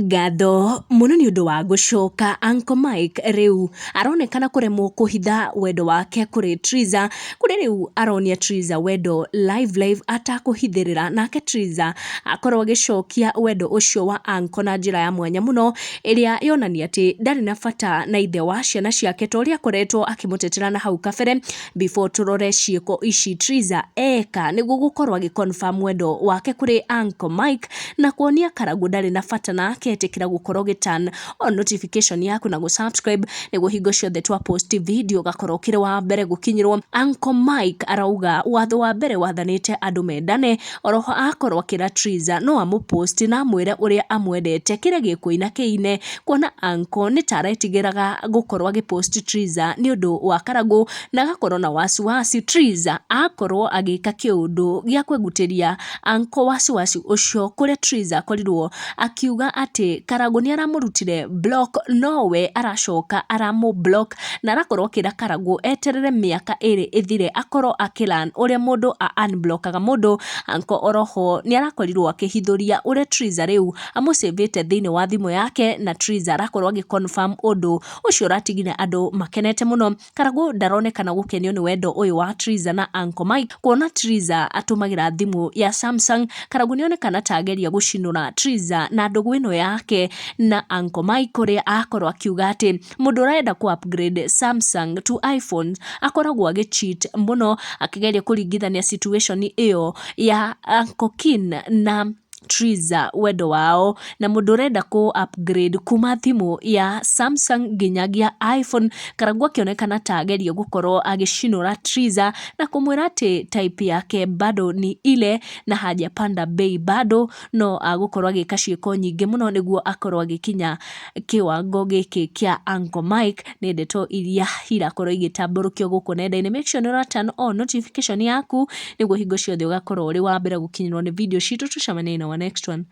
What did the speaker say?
Ngatho mũno nĩ ũndũ wa gũcoka. Uncle Mike rĩu aronekana kũremwo kũhitha wendo wake kũrĩ Triza, kũrĩa rĩu aronia Triza wendo live live atakũhithĩrĩra, nake Triza akorwo agĩcokia wendo ũcio wa Uncle na njĩra ya mwanya mũno, ĩrĩa yonania atĩ ndarĩ na bata na ithe wa ciana ciake ta ũrĩa akoretwo akĩmũtetera na hau kabere. Before tũrore ciĩko ici Triza eka nĩguo gũkorwo agĩ confirm wendo wake kũrĩ Uncle Mike na kuonia Karagũ ndarĩ na bata nake, ĩtĩkĩra gũkorwo ũgĩ turn on notification yaku na gũ subscribe nĩguo hingo ciothe twa post video ũgakorwo ũkĩrĩ wa mbere gũkinyĩrwo. Uncle Mike arauga watho wa mbere wathanĩte andũ mendane, oroho akorwo akĩra Triza no amũ post na amwĩre ũrĩa amwendete, kĩrĩa gĩkũina kĩine, kuona Uncle nĩ ta aretigĩraga gũkorwo agĩ post Triza nĩ ũndũ wa Karagũ na agakorwo na wasiwasi. Triza akorwo agĩka kĩũndũ gĩa kwĩgutĩria Uncle wasiwasi ũcio, kũrĩa Triza akorirwo akiuga atĩ Karagũ nĩ aramũrutire block nowe aracoka aramũ block, na arakorwo akĩra Karagũ eterere mĩaka 2 ĩthire akorwo akĩ learn ũrĩa mũndũ a unblockaga mũndũ. Uncle oroho nĩ arakorirwo akĩhithũria ũrĩa Triza rĩu amũcĩvĩte thĩinĩ wa thimũ yake, na Triza arakorwo agĩ confirm ũndũ ũcio ũratigire andũ makenete mũno. Karagũ ndaronekana gũkenio nĩ wendo ũyũ wa Triza na Uncle Mike, kuona Triza atũmagĩra thimũ ya Samsung. Karagũ nĩonekana ta ageria gũcinũra Triza na ndũgũ ĩno yake na Uncle Mike, kũrĩa akorwo akiuga atĩ mũndũ ũrenda kũ upgrade Samsung to iPhone akoragwo agĩ cheat mũno, akĩgeria kũringithania situation ĩyo ya Uncle Kin na Triza wendo wao na mũndũ ũrenda kũ upgrade kuma thimũ ya Samsung nginyagia iPhone. Karagũ akĩonekana ta ageria gũkorwo agĩcinũra Triza na kũmwĩra atĩ type yake bado ni ile na hajapanda bei bado, no agũkorwo agĩka ciĩko nyingĩ mũno nĩguo akorwo agĩkinya kĩwango gĩkĩ kĩa Uncle Mike. Nĩ ndeto iria irakorwo igĩtambũrũkio gũkũ nenda-inĩ. Make sure nĩ ũra turn on notification yaku nĩguo hingo ciothe ũgakorwo ũrĩ wa mbere gũkinyĩrwo nĩ video citũ. Tũcemanie in our next one.